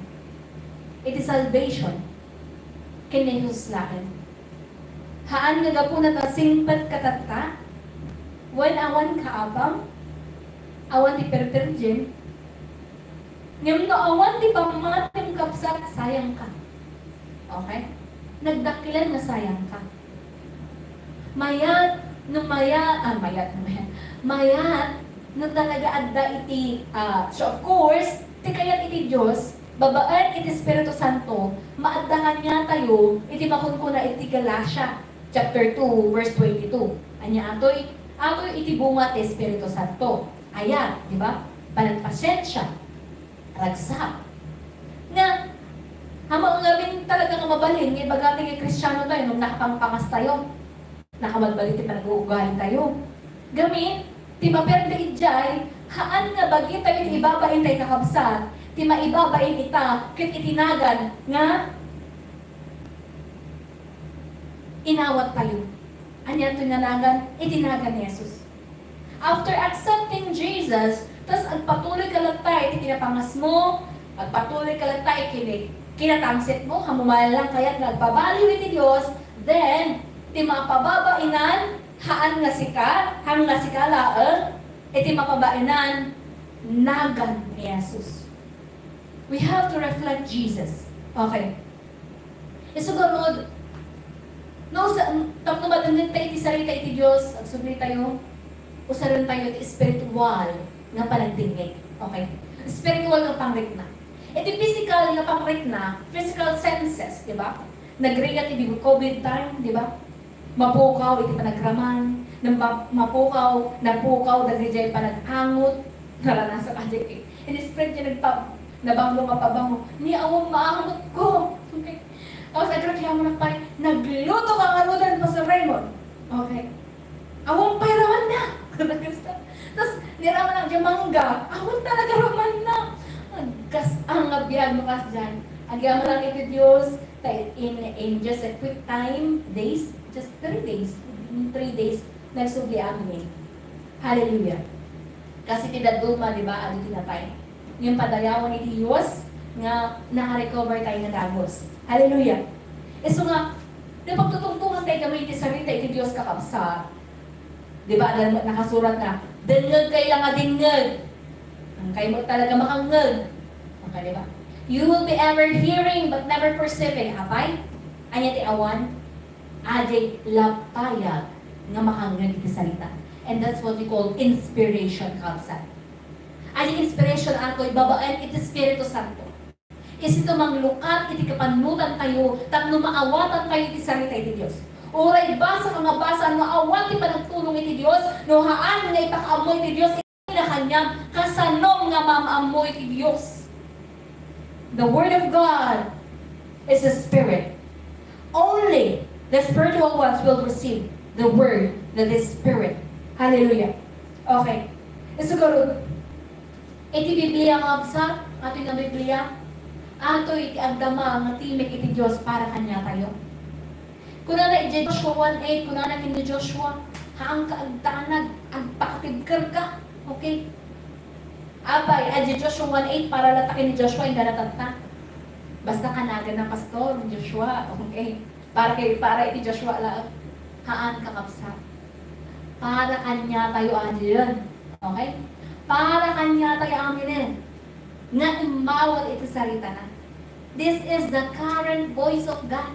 iti salvation, ken ni Jesus laeng. Haan nga gapuna ta singpet ka tatta, wen awan kaapam, awan ti perperjem, ngem no awan ti pammatim, kabsat, sayangka. Okay? Nagdakkelan nga sayangka. Mayat, no maya-, ah, mayat, no mayat. Mayat, no talaga adda iti, ah, so of course, ti kayat iti Dios, babaen iti Espiritu Santo, maadda kaniatayo iti makunkuna iti Galatia chapter two, verse twenty-two. Ania atoy? Atoy iti bunga ti Espiritu Santo. Ayat, di ba? Panagpasiensia, ragsak. Nga, amo ngamin talaga nga mabalin nga ibaga ti nga Kristiano tayo, no nakapangpangas tayo, nakabalbali ti panag-uugali tayo. Gamin, ti maperde idiay, haan nga bagitayo ti ibabain tayo, kakabsat, ti maibabain ita ket iti nagan nga inawat tayo. Ania ti nga nagan? Iti nagan ni Jesus. After accepting Jesus, tas agpatuloy ka latta iti kinapangasmo, agpatuloy ka latta iti kini-, kinatangsetmo, hamumayan lang kayat nga agpabaliw iti Dios, then, ti mapababainan, haan nga sika, haan nga sika laeng, iti mapabainan, nagan ni Jesus. We have to reflect Jesus. Okay. Isu garud, no, sa, tapno madengngeg tayo iti sarita iti Dios, agsubli tayo, usaren tayo iti spiritual nga panagdengngeg. Okay? Spiritual nga pangrikna. Iti physical nga pangrikna, physical senses, di ba? Nagrigat iti covid time, di ba? Mapukaw iti panagraman, nang ma-, mapukaw, napukaw dagiti panag-angot, naranasak a di. In-spread ti nagpa-, nabango, mapabango. Ni awan maangot ko. Okay. Tapos nagreklamo na pay, "Nagluto ka ngaruden, Pastor Raymond." Okay. "Awan pay ramanna." Tapos, niraman ang mangga. "Awan talaga ramanna." Agkas-, ang nga biag mo kasdiay. Agyaman lang iti Dios, ta in, in just a quick time, days, just three days. In three days, nagsubli amin. Hallelujah. Kasi ti dadduma, di ba, adu ti natay. Ngem padayawan iti Dios nga nakarecover tayo nga dagus. Hallelujah. Isu nga, ti pagtutungtungan tayo kami iti sarita iti Dios, kakabsat. Di ba, adda nakasurat nga, "Dengngeg kayo lang nga dengngeg. Ang kayo mo talaga makangngeg." Okay, di ba? "You will be ever hearing but never perceiving." Apay? Ania ti awan? Aday lapayag nga makangngeg iti sarita. And that's what we call inspiration, kabsat. Aday inspiration atoy babaen iti Espiritu Santo. Isu ti manglukat iti kapanunotan tayo tapno maawatan tayo iti sarita iti Dios. Uray basa ka nga basa no awan ti panagtulong iti Dios, no haan nga ipakaammo iti Dios, ina kaniam, kasano nga maam-ammo iti Dios? The Word of God is a spirit. Only the spiritual ones will receive the Word that is spirit. Hallelujah. Okay. Isu garud, iti Biblia, kabsat, atoy nga Biblia, atoy iti agdama nga timek iti Dios para kaniatayo. Kunana idiay Joshua one eight, kunana ken ni Joshua, "Haanka agdanag, agpakatibkerka." Okay? Apay, idiay Joshua one eight, para latta ken ni Joshua, inggana tatta. Basta kanaganna, Pastor, Joshua, okay? Para kay, para iti Joshua laeng. Haan, kakabsat. Para kaniatayo amin. Okay? Para kaniatayo aminen. Nga immawat iti saritana. This is the current voice of God.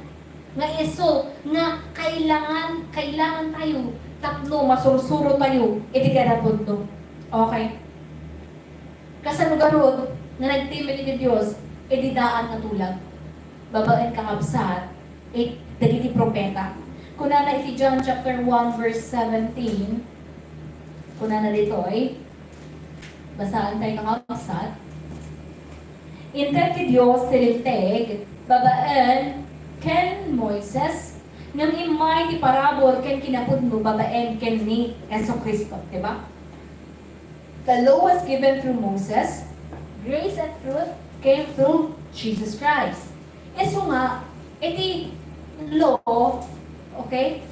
Nga isu, nga kailangan, kailangan tayo tapno masursuro tayo iti ganapunto. Okay? Kasano garud nga nagtimil iti Dios idi daan nga tulag? Babaen, kakabsat, it-, dagiti propeta. Kunana iti John chapter one verse seventeen, kunana ditoy, basaentayo, kakabsat. Inted ti Dios ti Linteg babaen ken Moises, ngem immay ti parabur ken kinapudno babaen ken ni Jesu-Cristo, di ba? The law was given through Moses, grace and truth came through Jesus Christ. Isu nga, iti law, okay?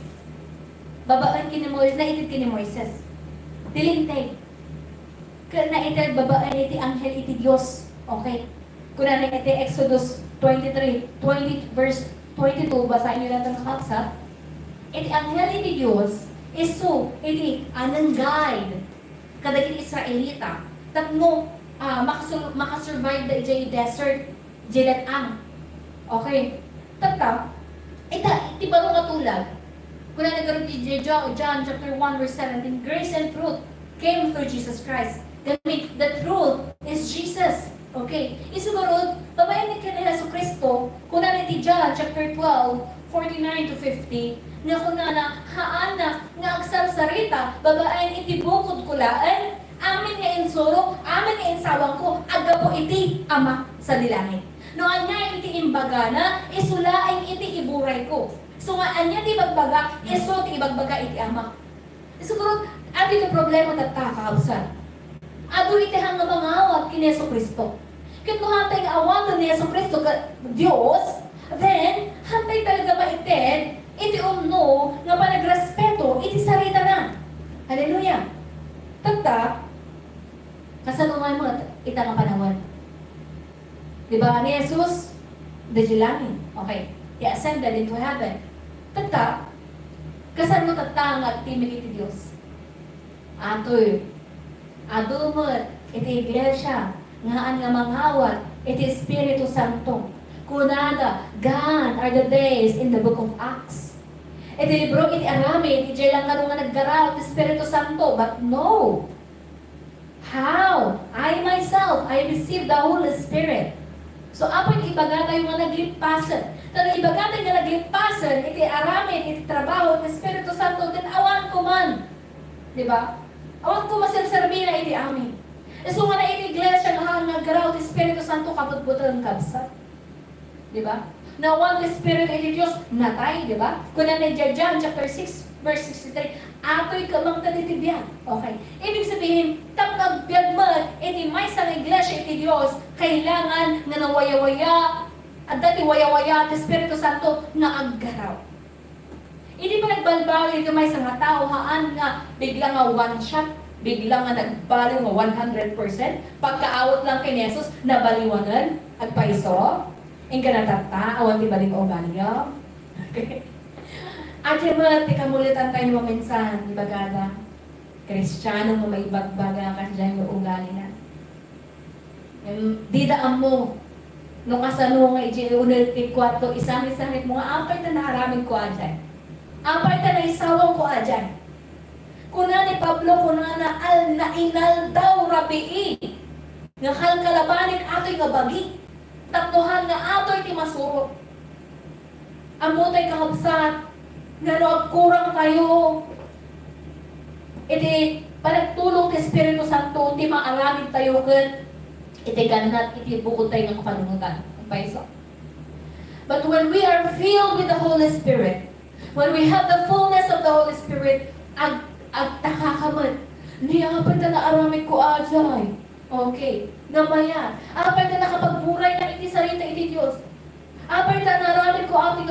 Babaen ken ni Moises, naited ken ni Moises. Ti Linteg. Ken naited babaen iti anghel iti Dios. Okay. Kunana iti Exodus twenty-three, twenty, verse twenty-two, basaenyo latta, kakabsat. Iti anghel iti Dios, isu iti a nang-guide kadagiti Israelita tapno, ah, makasul-, makasurvive da idiay desert, idiay let-ang. Okay. Tatta, ita, iti baro nga tulag, kunana garud iti Jo-, John chapter one verse seventeen, "Grace and truth came through Jesus Christ." That means, the truth is Jesus. Okay. Isu garud, babaen ken ni Jesu-Cristo, kunana iti John chapter twelve, forty-nine to fifty, nga kunana, "Haanna nga agsarsarita babaen iti bukodko laeng, amin nga insurok, amin nga insawangko, aggapu iti Ama sadi langit. No ania iti imbagana, isu laeng iti iburayko. So nga ania ti ibagbaga, isu ti ibagbaga iti Ama." Siguro, adu ti problema tatta, kakabsat. Adu iti haan nga mangawat ken ni Jesu-Cristo. Ket no haantay nga awaten ni Jesu-Cristo ket Dios, then, haantay talaga maited iti umno nga panagrespeto iti saritana. Hallelujah! Tatta, kasano nga met ita nga panawen? Di ba ni Jesus, idiay langit? Okay. He ascended into heaven. Tatta, kasano tatta nga agtimil iti Dios? Atoy, adu met iti iglesia nga haan nga mangawat iti Espiritu Santo. Kunada, "Gone are the days in the book of Acts." Iti libro iti Aramid, idiay lang kano nga naggaraw ti Espiritu Santo. But no. How? I myself, I received the Holy Spirit. So, apay ti ibagatayo nga naglipasen? Ta no ibagatayo nga naglipasen iti aramid, iti trabaho ti Espiritu Santo, then awan ko man. Di ba? Awan ko maserserbina iti amin. Isu nga na iti iglesia nga haan nga aggaraw ti Espiritu Santo, kabutbuten, kabsat. Di ba? Nawan ti Espiritu iti Dios, natay, di ba? Kunana idiay John chapter six, verse sixty-three, "Atoy ket mangted iti biag." Okay. Ibig sabihin, tapno agbiag met iti maysa nga iglesia iti Dios, kailangan nga nawayawaya, adda ti wayawaya ti Espiritu Santo nga aggaraw. Idi panagbalbaliw iti maysa nga tao, haan nga bigla nga one shot, bigla nga nagbaliw nga one hundred percent, pagkaawat lang ken Jesus, nabaliwanen, agpayso, inggana tatta, awan ti bali nga ugali. Okay. Adi met ti kamulitan tayo maminsan, ibagada. Kristiano nga maibagbaga kasdiay nga ugalina. Em, dida ammo no kasano nga idiay uneg ti kuarto, isangit-sangitmo nga, "Apay ta naaramidko a diay? Apay ta naisawangko a diay?" Kuna ni Pablo, kunana, "Al-, nainaldaw rabii nga kalkalabanik atoy nga bagi, tapno haan nga atoy ti masurot." Ammotayo, kakabsat, nga no agkurangtayo iti panagtulong ti Espiritu Santo, ti maaramidtayo ket iti gannat iti bukodtayo nga kapanunotan. Agpayso. But when we are filled with the Holy Spirit, when we have the fullness of the Holy Spirit, ag-, agtakaka met, "Ni, apay ta naaramidko a diay?" Okay. Nga mayat. Apay ta nakapagburaynak iti sarita iti Dios? Apay ta naaramidko a diay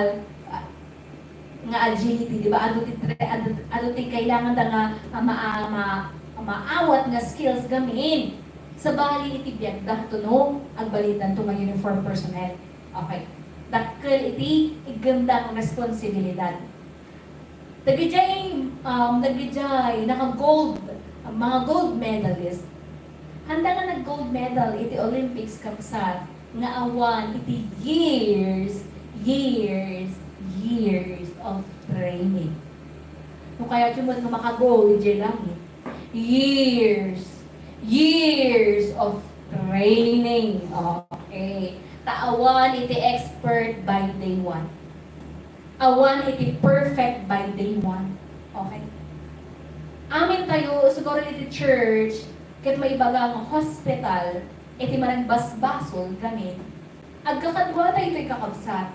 emotional, ah, nga agility, di ba? Adu ti tre-, adu, adu ti kailangan da nga, ah, ma-, ma-, maawat nga skills gamin. Sabali iti biagda, to no, agbalin danto nga uniform personnel. Okay. Dakkel iti iggemda nga responsibilidad. Dagidiay, um, dagidiay naka-gold, mga gold medalist. Handa nga nag-gold medal iti Olympics, kabsat, nga awan iti years, years, years of training. No kayatyo met nga maka-gold idiay langit, years, years of training. Okay. Ta awan iti expert by day one. Awan iti perfect by day one. Okay? Amin tayo, siguro iti church, ket maibaga nga hospital, iti managbasbasol gamin, agkakadua tayo itoy, kakabsat,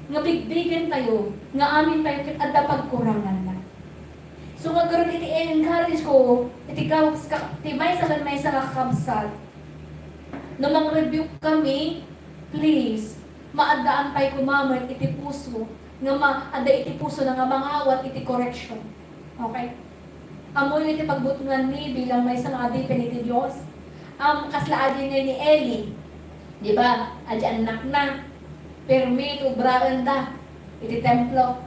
nga bigbigen tayo, nga amin tayo ket adda pagkuranganna. So, nga garud iti encourage ko, iti gawes ka, ti maysa ken maysa nga kakabsat, no mang-rebuke kami, please, maaddaan pay koma met iti puso, nga ma-, adda iti puso na nga mangawat iti correction. Okay? Ammoyo iti pagbutnganmi bilang maysa nga adipen iti Dios. Am, kasla adi ngay ni Eli. Di ba? Adi annakna. Permi ti obraenda. iti templo.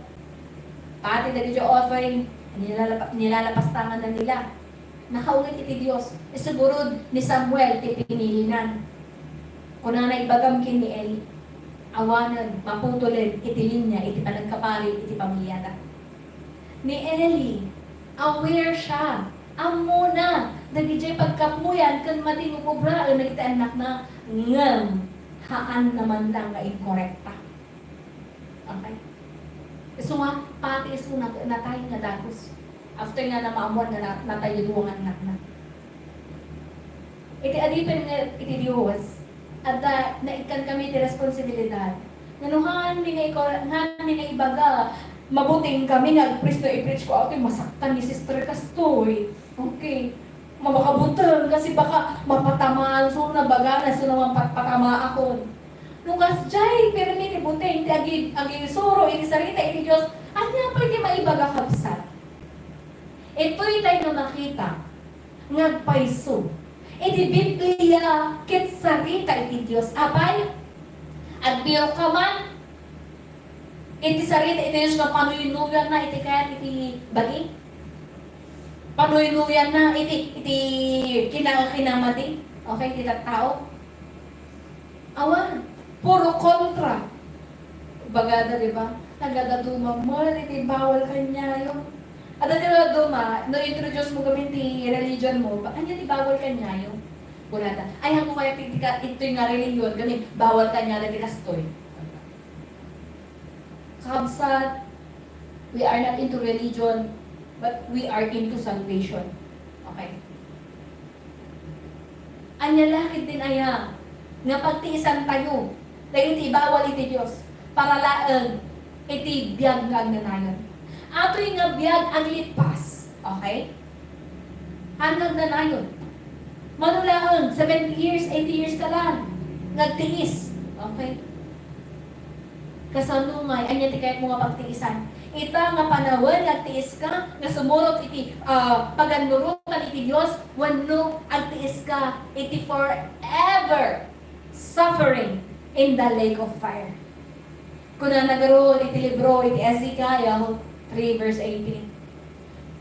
Pati dagiti offering, nilala-, nilalapastangan na nila. Nakauneg iti Dios. Isu ngarud ni Samuel ti pinilinan. Kunana, ibagam ken ni Eli, awanen maputolen iti linia iti panagkaparit iti pamiliada. Ni Eli, aware siya. Ammona dagiti pagkapuyan ken madi nga ubraen dagiti annakna, ngem haan na man lang nga inkorekta. Okay? Isu nga, pati isuna, natay nga dagus. After nga namaamuan nga na-, natay dua nga annakna. Iti adipen nga iti Dios, adda, naikkan kami ti responsibilidad. Nga no haanmi nga iko-, haanmi nga ibaga, mabuteng kami nga agpreach no i-preach ko, atoy masaktan ni sister kastoy. Okay. Mabakabuteng kasi baka mapatamaan, so nabagana, so naman patpatamaakon. No kasdiay pirmi ti buteng ti agi-, agisuro iti sarita iti Dios, ania pay ti maibaga, kabsat? Itoy tay nga makita nga agpayso iti Biblia ket sarita iti Dios. Apay, agbiruka man iti sarita iti Dios nga panuynuyanna iti kayat iti bagi? Panuynuyanna iti, iti kina-, kinamati? Okay, iti tattao? Awan. Puro kontra. Bagada, di ba? Nagdaduma man iti bawal kaniayo. Adda ti daduma, no introduce mo gamin ti religion mo, ba, ania ti bawal kaniayo? Kunada, ay, ako kaya ti, ti ka, itoy nga religion, gamin, bawal kaniada ti kastoy. Kabsat, we are not into religion, but we are into salvation. Okay? Ania la ketdin aya nga pagtiisantayo dagiti ibawal iti Dios para laeng iti biag nga agnanayon. Atoy nga biag aglippas, okay? Haan nga agnanayon. Mano laeng, seventy years, eighty years ka lang nga agtiis. Okay? Kasano ngay, ania ti kayatmo nga pagtiisan? Ita nga panawen nga agtiiska, nga sumurot iti, ah, pagannurotan iti Dios, wenno agtiiska iti forever suffering in the lake of fire. Kunana ngarud iti libro iti Ezekiel three verse eighteen,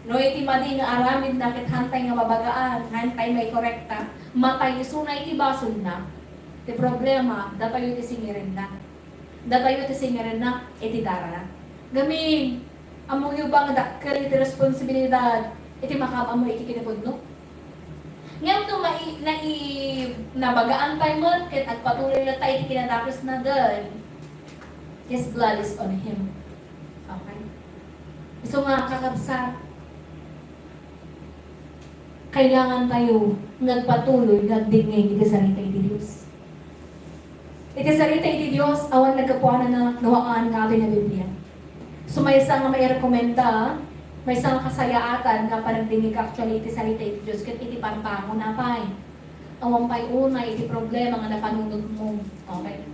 "No iti madi nga aramidna ket hantay nga mabagaan, hantay maikorekta, matay isuna iti basolna, ti problema, datayo ti singirenna." Datayo ti singirenna iti darana. Gamin, ammoyo ba nga dakkel iti responsibilidad iti makaam-ammo iti kinapudno? Ngem no mai-, nai-, nabagaantay met ket agpatuloy latta iti kinadakesna, then His blood is on him. Okay? Isu nga, kakabsat, kailangan tayo nga agpatuloy nga agdingngeg iti sarita iti Dios. Iti sarita iti Dios, awan naggapuanana no haan nga atoy nga Biblia. So, maysa nga mairekomenda, maysa nga kasayaatan nga panagdingngeg actually iti sarita iti Dios ket iti pambangon, apay. Awan pay unay iti problema nga napanunotmo. Okay?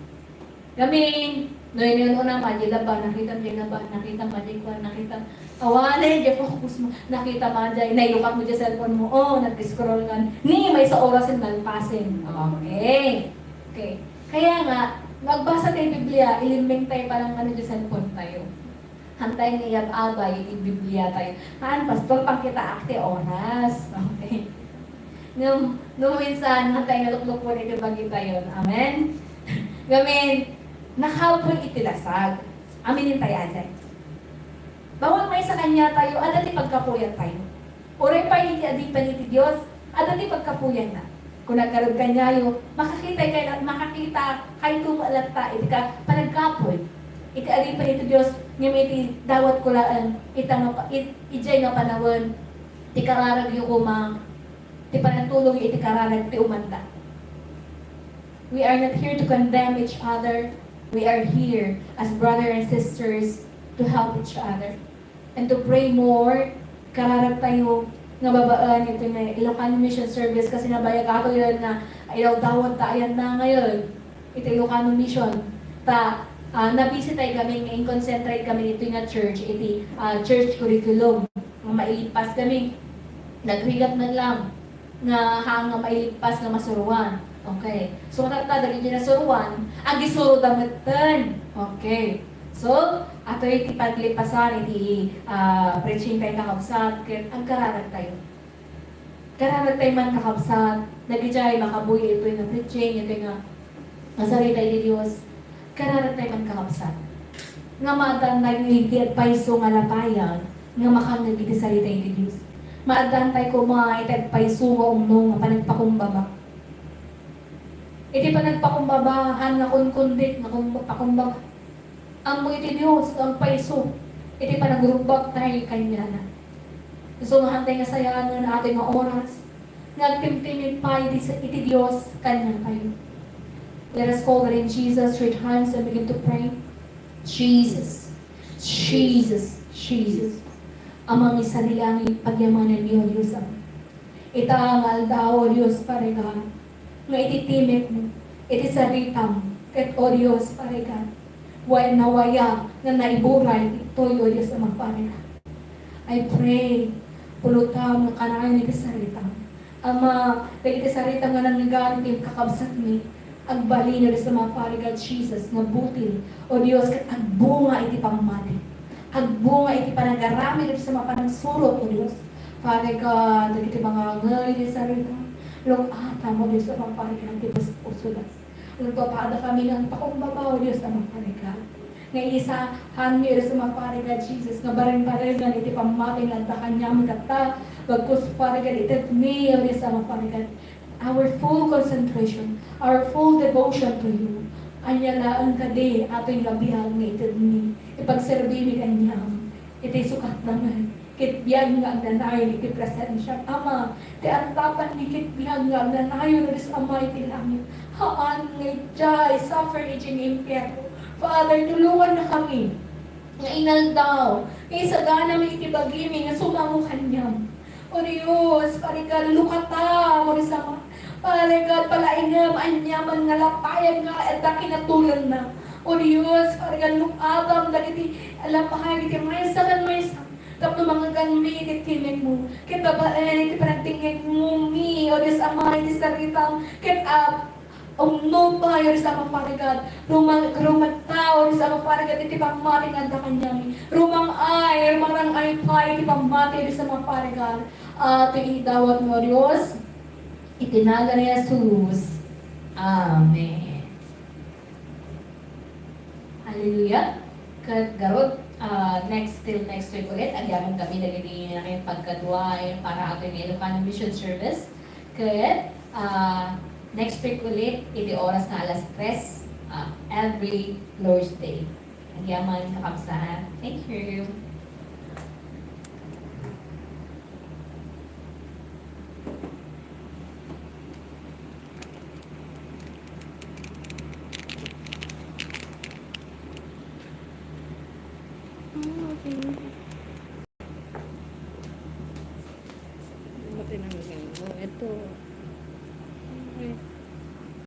Gamin, no, ino-ino na, madi laban, nakita, madi laban, nakita, madi kuan, nakita. Awan, eh, di focus mo. Nakita, madi, nailukatmo di cellphone mo. Oh, nag-scroll ka. Ni, maysa oras nga nalpasen. Okay. Okay. Kaya nga, magbasa tayo Biblia, ilimming tayo parang ano di cellphone tayo. Hantay nga iyab-abay iti Biblia tayo. Haan, Pastor, pangkitaak ti oras. Okay. Ngem, no minsan, hantay nga luklukon iti bagi tayo. Amen? Gamin, nakapuy iti lasag. Aminen tayo, aday. Bawat maysa kaniatayo, adda ti pagkapuyan tayo. Uray pay iti adipen iti Dios, adda ti pagkapuyanna. Kuna ngarud kaniayo, makakita kay, makakita kayto latta iti ka-, panagkapuy iti adipen iti Dios, ngem iti dawatko laeng, ita nga pa-, it-, idiay nga panawen, ti kararagyo koma, ti panagtulongyo iti kararag ti umanda. We are not here to condemn each other. We are here as brother and sisters to help each other. And to pray more, kararag tayo nga babaen iti nga Ilocano Mission Service, kasi nabayag ako yun nga idawdawat ta ayan na ngayon iti Ilocano Mission. Ta, ah, nabisi tayo kami nga in-concentrate kami iti nga church, iti, ah, church curriculum. Nga mailipas kami, nagrigat man lang nga haan nga mailipas nga masuruan. Okay. So, tatta, dagiti nasuruan, agisuro da metten. Okay. So, atoy ti paglipasan iti, ah, preaching tayo, kakabsat, ket agkararagtayo. Kararagtayo man, kakabsat, dagiti makabuy itoy nga preaching, itoy nga, nga sarita iti Dios. Kararagtayo man, kakabsat, nga maaddaan tayo iti agpayso nga lapayan nga makangngeg iti sarita iti Dios. Maaddaan tayo koma iti agpayso nga umno nga panagpakumbaba. Iti panagpakumbaba, haan nga kunkundik nga kum-, pakumbaba. Ammo iti Dios nga agpayso iti panagrugbag tayo kaniana. Isu nga haan tayo nga sayanen atoy nga oras nga agtimtimid pay iti, iti Dios kaniatayo. Let us call the name Jesus three times and begin to pray. Jesus, Jesus, Jesus. Amami sadi langit, pagyamanen mi, O Dios, Ama. Ita nga aldaw, O Dios, Pare God, nga iti timekmo, iti saritam, ket, O Dios, Pare God, way-, nawaya nga naiburay ditoy, O Dios, Ama, Pare God. I pray, pulutam nga kanayon iti saritam. Ama, dagiti saritam nga nangngegana iti kakabsatmi, agbalin, O Dios, Ama, Pare God, Jesus, nga butil, O Dios, ket agbunga iti pammati. Agbunga iti panagaramid, O Dios, Ama, panagsurot, O Dios. Pare God, dagiti mangangel iti saritam, luk-atam, O Dios, Ama, Pare God, ti pus-, pusoda. Nagpapada kami nga agpakumbaba, O Dios, Ama, Pare God. Nga isaanmi, O Dios, Ama, Pare God, Jesus, nga bareng-barengan iti pammati nga adda kaniami tatta, bagkus, Pare God, itedmi, O Dios, Ama, Pare God, our full concentration, our full devotion to you. Ania laeng kadi atoy nga biag nga itedmi, ipagserbimi kaniam, iti sukatna met. Ket biag nga agnanayon iti presensiam, Ama, ti addapanmi ket biag nga agnanayon, O Dios Ama iti langit. Haan nga idiay suffer idiay nga impierno. Father, tulongannakami nga inaldaw nga isaganami iti bagimi nga sumango kaniam. O Dios, Pare God, lukatam, O Dios Ama. Pare God, palaingem aniaman nga lapayan nga adda kinatulanna. O Dios, Pare God, lukatam dagiti lapay iti maysa ken maysa. Tapno mangngeganmi iti timekmo, ket babaen iti panagdengngegmi, O Dios Ama, iti saritam, ket, ah, umno pay, O Dios Ama, Pare God, ruma-, rumetta, O Dios Ama, Pare God, iti pammati nga adda kaniami. Rumang-ay, rumarang-ay pay iti pammati, O Dios Ama, Pare God. Ah, iti idawatmo, O Dios, iti nagan ni Jesus. Amen. Hallelujah. Ket garud, ah, next, till next week ulit, agyamankami dagiti nakipagkaduay para atoy nga Ilocano Mission Service. Ket, ah, next week ulit, iti oras nga alas tres, ah, every Lord's Day. Agyaman, kakabsat. Thank you. Ito.